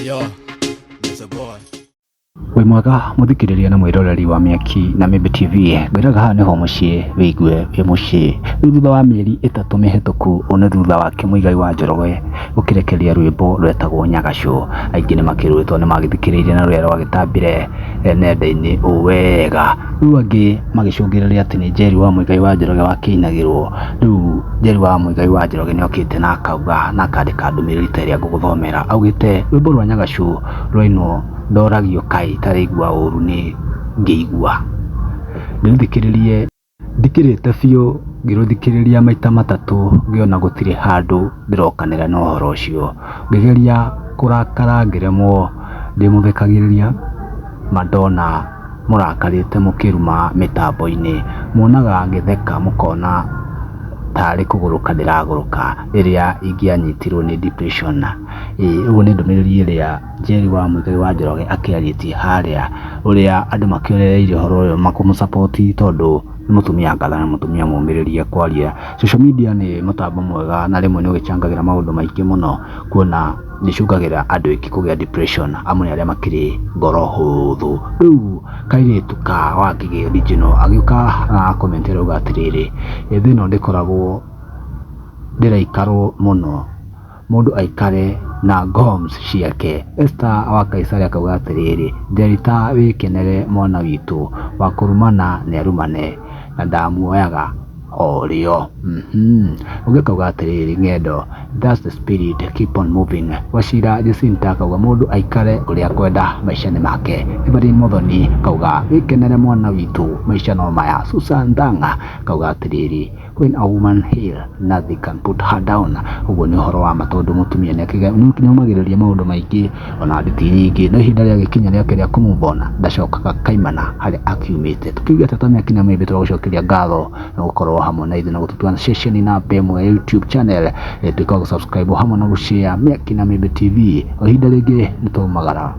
Yo, it's a boy. Wĩ mwega mũthikĩrĩria na mwĩroreri wa Mĩaki na Mĩmbi TV, ngwĩraga haha nĩho mũciĩ wĩigue wĩ mũciĩ. Rĩu thutha wa mĩeri 3 mĩhĩtũku, ũũ nĩ thutha wake Muigai wa Njoroge gũkĩrekereria rwĩmbo rwetagwo Nyagacũ. Aingĩ nĩ makĩrũĩ tondũ nĩ magĩthikĩrĩirie na rũrĩa rwagĩtambire nenda-inĩ ũũ wega. Rĩu angĩ magĩcũngĩrĩria atĩ nĩ Njeri wa Muigai wa Njoroge wakĩinagĩrwo. Rĩu Njeri wa Muigai wa Njoroge nĩ okĩte na akauga na akandĩka ndũmĩrĩri ta ĩrĩa ngũgũthomera. Augĩte rwĩmbo rwa Nyagacũ rwainwo ndoragio kaĩ itaraigua ũru nĩ ngĩigua. Ndĩrũthikĩrĩrie ndikĩrĩte biũ ngĩrũthikĩrĩria maita matatũ ngĩona gũtirĩ handũ ndĩrokanĩra na ũhoro ũcio. Ngĩgeria kũrakara ngĩremwo, ndĩmũthekagĩrĩria ma ndona mũrakarĩte mũkĩruma mĩtambo-inĩ. Muonaga ngĩtheka mũkona tarĩ kũgũrũka ndĩragũrũka rĩrĩa ingĩanyitirwo nĩ depression. Ĩĩ ũguo nĩ ndũmĩrĩri ĩrĩa Njeri wa Muigai wa Njoroge akĩarĩtie harĩa ũrĩa andũ makĩoereire ũhoro ũyũ makũmũ support tondũ nĩ mũtumia ngatha na mũtumia mũmĩrĩrie kwaria. Social media nĩ mũtambo mwega na rĩmwe nĩ ũgĩcangagĩra maũndũ maingĩ mũno kuona nĩ ĩcũngagĩra andũ aingĩ kũgĩa depression amwe nĩ arĩa makĩrĩ ngoro hũthũ. Rĩu kairĩtu ka Wangigĩ original agĩũka na comment arauga atĩrĩrĩ, thĩ ĩno ndĩkoragwo ndĩraikarwo mũno, mũndũ aikare na goals ciake. Esther wa Kaisari akauga atĩrĩrĩ, Njerita wĩkenere mwana witũ, wa kũrumana nĩ arumane na ndamuoyaga o rĩo. Ũngĩ akauga atĩrĩrĩ, Ng'endo, that's the spirit, keep on moving. Wachira Jacinta akauga mũndũ aikare ũrĩa akwenda, maica nĩ make. Evelyn Muthoni akauga wĩkenere mwana witũ, maica no maya. Susan Thanga akauga atĩrĩrĩ, when a woman heal nothing can put her down. Ũguo nĩ ũhoro wa ma tondũ mũtumia nĩ nĩomagĩrĩria maũndũ maingĩ ona nditi nyingĩ, no ihinda rĩagĩkinya rĩake rĩa kũ move on ndacokaga kaimana harĩa akiumĩte. Tũkiuge atĩ ta Mĩaki na Mĩmbi tũragũcokeria ngatho na gũkorwo hamwe na ithuĩ na gũtũtua ceceni namba 1 ya YouTube channel. Tuĩka wa gũ subscribe hamwe na gũ share Mĩaki na Mĩmbi TV. O ihinda rĩngĩ nĩ twaumagara.